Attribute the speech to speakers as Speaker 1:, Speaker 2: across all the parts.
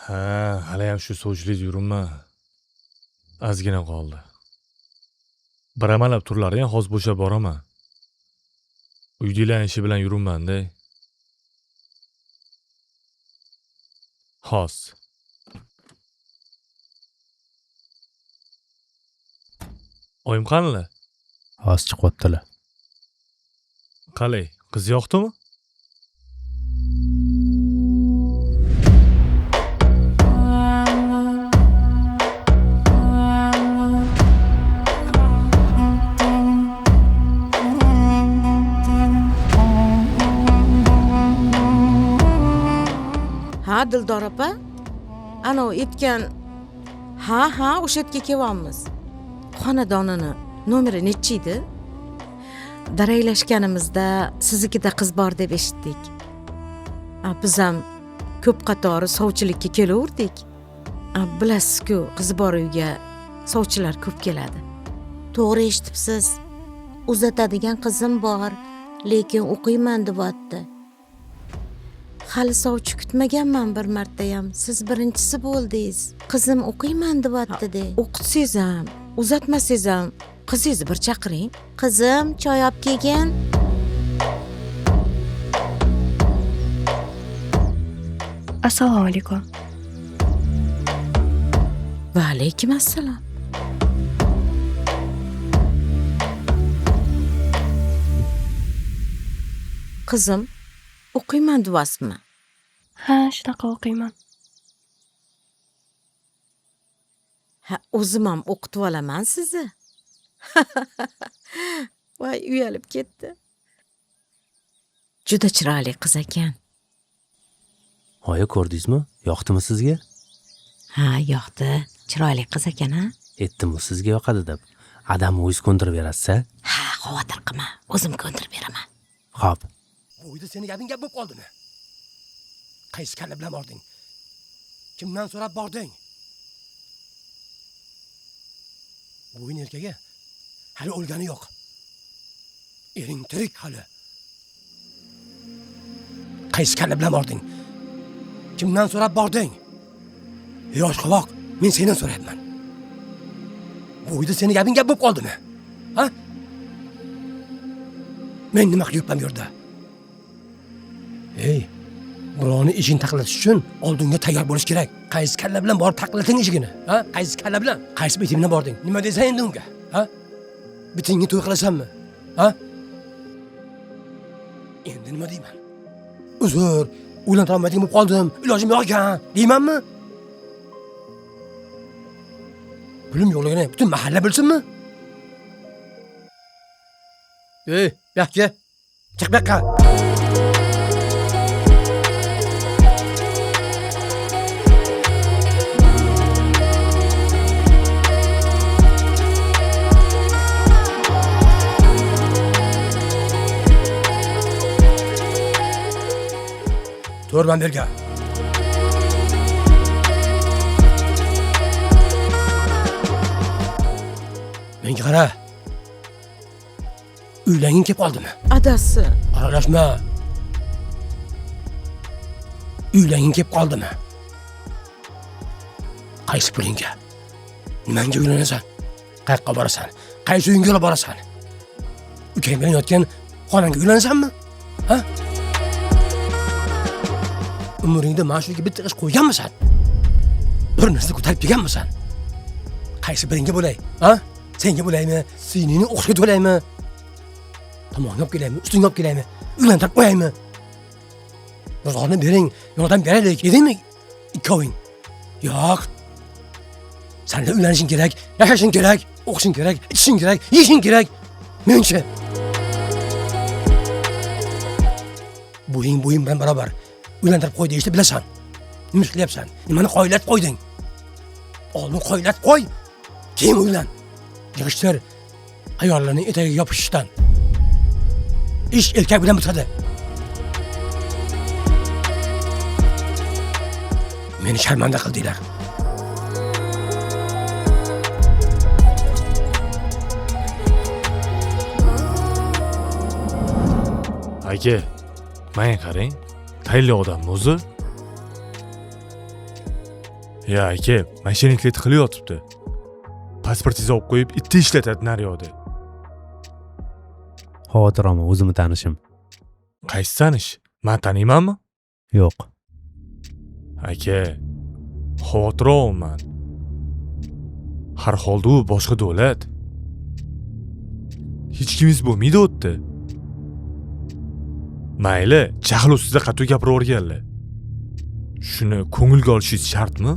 Speaker 1: Ha, haliyam shu sovchilikda yuribman. Ozgina qoldi. Bir amallab turlaring, hozir bo'shab boraman. Uydagilarning ishi bilan yuribman-da. Hos. Oyim qanilar?
Speaker 2: Hozir chiqyaptilar.
Speaker 1: Qalay, qiz yoqdimi?
Speaker 3: Ha, Dildor opa, anavi aytgan, ha, ha, o'sha yerga kelyapmiz. Xonadonini nomeri nechi edi? Daraklashganimizda siznikida qiz bor deb eshitdik. Biz ham ko'p qatori sovchilikka kelaverdik. Bilasiz-ku, qizi bor uyga sovchilar ko'p keladi.
Speaker 4: To'g'ri eshitibsiz. Uzatadigan qizim bor, lekin o'qiyman deyapti.
Speaker 3: Hali sovchi kutmaganman bir martayam.
Speaker 4: Siz birinchisi bo'ldingiz. Qizim o'qiyman deyapti de.
Speaker 3: O'qitsangiz ham, uzatmasangiz ham qizingizni bir chaqiring.
Speaker 4: Qizim, choy olib kelgin.
Speaker 5: Assalomu alaykum.
Speaker 3: Va alaykum assalom. Qizim, o'qiyman deyapsizmi?
Speaker 5: Ha, shunaqa o'qiyman.
Speaker 3: Ha, o'zim ham o'qitib olaman sizni. Voy, uyalib ketdi. Juda chiroyli qiz ekan.
Speaker 2: Oyi, ko'rdingizmi? Yoqdimi sizga?
Speaker 3: Ha, yoqdi. Chiroyli qiz ekan, ha?
Speaker 2: Aytdim-ku sizga yoqadi deb. Adam o'zi ko'ndirib berasiz-a?
Speaker 3: Ha, xavotir qilma. O'zim ko'ndirib beraman.
Speaker 2: Xo'p.
Speaker 6: Bu uyda seni gaping gap bo'lib qoldimi? Qaysi kalla bilan bording? Kimdan so'rab bording? Bu uyning erkagi hali o'lgani yo'q. Ering tirik hali. Qaysi kalla bilan bording? Kimdan so'rab bording? Yosh qovoq, men sendan so'rayapman. Bu uyda seni gaping gap bo'lib qoldimi? Ha? Men nima qilib yuribman bu yerda? Ey, birovni eshigini taqillatish uchun oldinga tayyor bo'lish kerak. Qaysi kalla bilan borib taqillatding eshigini? Ha? Qaysi kalla bilan? Qaysi beting bilan bording? Nima deysan endi unga? Ha? Bitingga to'y qilasanmi? Ha? Endi nima deyman? Uzr, uylantira olmaydigan bo'lib qoldim, ilojim yo'q ekan, deymanmi? Pulim yo'qligini butun mahalla bilsinmi? Ey, bu yoqqa. Chiq bu yoqqa. To'rman berga. Menga qara. Uylanging kelib qoldimi?
Speaker 3: Adasi.
Speaker 6: Aralashma. Uylanging kelib qoldimi? Qaysi pulingga? Nimanga uylanasan? Qayoqqa borasan? Qaysi uyingga olib borasan? Ukang bilan yotgan xonangga uylanasanmi? Ha? Umringda mana shu yerga bitta g'isht qo'yganmisan? Bir narsa ko'tarib kelganmisan? Qaysi biringga bo'lay? Ha? Senga bo'laymi? Siningni o'qishga to'laymi? Tomonga olib kelaymi? Ustingga olib kelaymi? Uylantirib qo'yaymi? Ro'zg'orni bering, yordam beraylik, dedingmi? Ikkoving. Yo'q. Sen uylanishing kerak, yashashing kerak, o'qishing kerak, ichishing kerak, yeyishing kerak. Menchi? Bo'ying bo'ying bilan barobar. Uylantirib qo'y deyishni bilasan. Nima ish qilyapsan? Nimani qoyillatib qo'yding? Oldin qoyillatib qo'y, keyin uylan. Yig'ishtir ayollarning etagiga yopishishdan. Ish erkak bilan bitadi. Meni sharmanda qildinglar.
Speaker 1: Aka, menga qarang. Tayinli odammi o'zi? Ya aka, mashinniklik qilyotibdi. Pasportingizni olib qo'yib, itni ishlatadi naryoqda.
Speaker 2: Xavotir olma, o'zimni tanishim.
Speaker 1: Qaysi tanish? Man taniymanmi?
Speaker 2: Yo'q.
Speaker 1: Aka, xavotir olman. Har holda u boshqa davlat. Hech kimingiz bo'lmaydi u yerda. Mayli, jahl ustida qattiq gapiraverganlar. Shuni ko'ngilga olishingiz shartmi?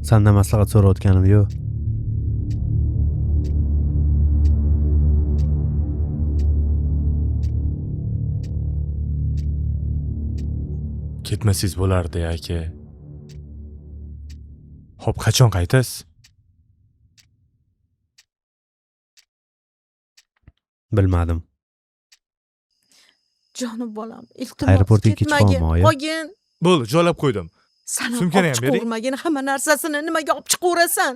Speaker 2: Sandan maslahat so'rayotganim yo'q.
Speaker 1: Ketmasangiz bo'lardi, aka. Xo'p, qachon qaytasiz?
Speaker 2: Bilmadim.
Speaker 3: Jonim bolam, iltimos
Speaker 2: Aeroportga kech
Speaker 3: ketmagin,
Speaker 2: qolma, oyi.
Speaker 3: qolgin.
Speaker 1: Bo'ldi, joylab qo'ydim.
Speaker 3: San ham
Speaker 1: Sumkani
Speaker 3: olib
Speaker 1: ham bering.
Speaker 3: chiqavermagin, hamma narsasini nimaga olib chiqaverasan?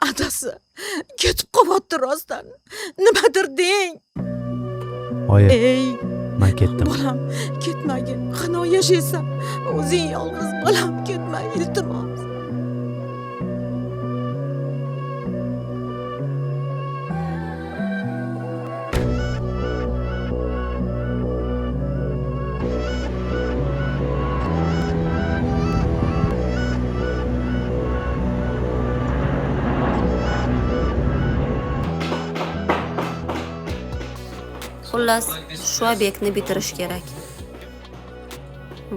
Speaker 3: Adasi ketib qolyapti rostdan. Nimadir deng.
Speaker 2: Oyi,
Speaker 3: Ey,
Speaker 2: men ketdim.
Speaker 3: bolam, ketmagin. Qani yashaysan? O'zing yolg'iz bolam, ketma, iltimos.
Speaker 7: Xullas, shu obyektni bitirish kerak.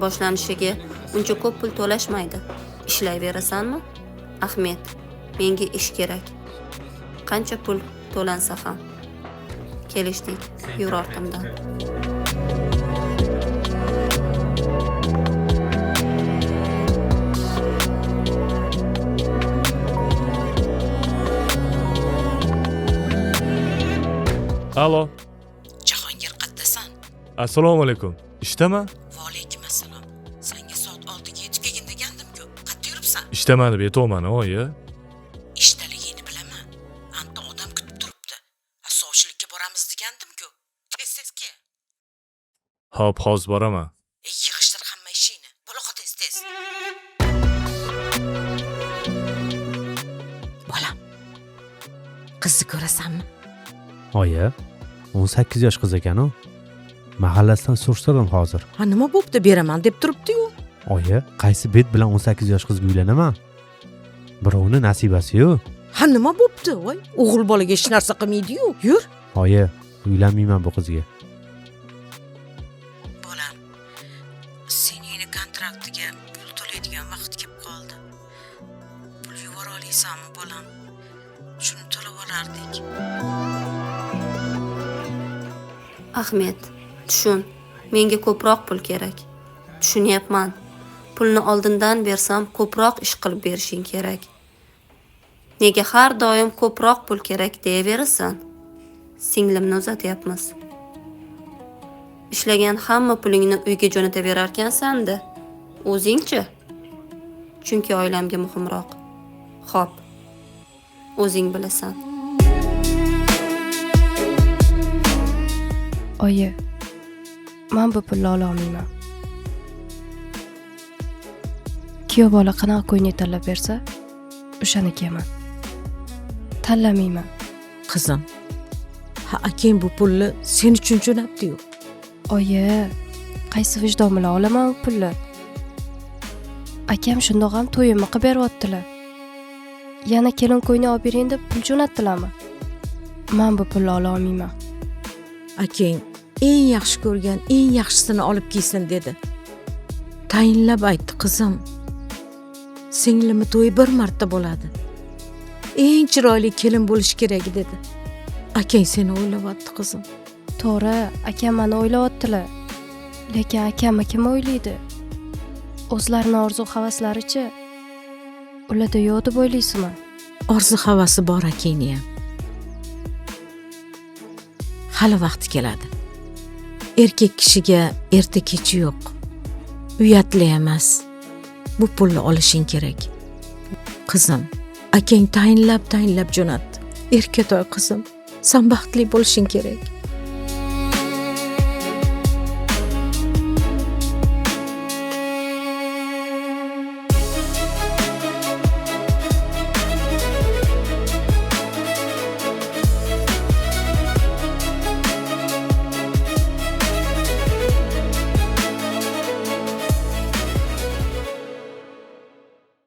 Speaker 7: Boshlanishiga uncha ko'p pul to'lashmaydi. Ishlayverasanmi? Ahmed, menga ish kerak. Qancha pul to'lansa ham. Kelishdik, yur ortimdan.
Speaker 1: Alo.
Speaker 3: Jahongir, qayerdasan?
Speaker 1: Assalomu alaykum. Ishdami?
Speaker 3: Va alaykum assalom. Senga soat 6 ga yetib kelgin degandim-ku. Qayerda yuribsan?
Speaker 1: Ishdaman deb aytyapman, oyi.
Speaker 3: Ishdaligingni bilaman. Anta odam kutib turibdi. Sovchilikka boramiz degandim-ku. Tez-tez kel.
Speaker 1: Xo'p, hozir boraman.
Speaker 3: Ey, yig'ishtir hamma ishingni. Bo'la tez-tez. Bolam. Qizni ko'rasanmi?
Speaker 2: Oyi, 18 yosh qiz ekan u. Mahallasidan surishtirdim hozir.
Speaker 3: Ha, nima bo'pti, beraman deb turibdi-yu.
Speaker 2: Oyi, qaysi bet bilan 18 yosh qizga uylanaman? Birovni nasibasi-yu.
Speaker 3: Ha, nima bo'pti? Voy, o'g'il bolaga hech narsa qilmaydi-yu. Yur.
Speaker 2: Oyi, uylanmayman bu qizga.
Speaker 3: Bolam, seningni kontraktiga pul to'laydigan vaqt kelib qoldi. Pul yubora olasanmi, bolam? Shuni to'lab olardik.
Speaker 7: Ahmed, tushun, menga ko'proq pul kerak. Tushunyapman. Pulni oldindan bersam, ko'proq ish qilib berishing kerak. Nega har doim ko'proq pul kerak deyaverasan? Singlimni uzatyapmiz. Ishlagan hamma pulingni uyga jo'nataverarkansan-da. O'zingchi? Chunki oilamga muhimroq. Xo'p. O'zing bilasan.
Speaker 5: Oyi, men bu pulni ola olmayman. Kuyov bola qanaqa ko'ylak tanlab bersa, o'shani kiyaman. Tanlamayman.
Speaker 3: Qizim, ha, akang bu pulni sen uchun jo'natdi-yu.
Speaker 5: Oyi, qaysi vijdon bilan olaman u pulni? Akam shundoq ham to'yimni qilib beryaptilar. Yana kelin ko'ylak olib bering deb pul jo'natdilarmi? Men bu pulni ola olmayman.
Speaker 3: Akang eng yaxshi ko'rgan, eng yaxshisini olib kiysin dedi. Tayinlab aytdi, qizim. Singlimni to'yi bir marta bo'ladi. Eng chiroyli kelin bo'lish kerak dedi. Akang seni o'ylayapti, qizim.
Speaker 5: To'g'ri, akam meni o'ylayaptilar. Lekin akamni kim o'ylaydi? O'zlarini orzu havaslarichi ularda yo'q deb o'ylaysizmi?
Speaker 3: Orzu havasi bor akangni ham. Hali vaqti keladi. Erkak kishiga erta kechi yo'q. Uyatli emas. Bu pulni olishing kerak. Qizim, akang tayinlab tayinlab jo'natdi. Erkatoy qizim, sen baxtli bo'lishing kerak.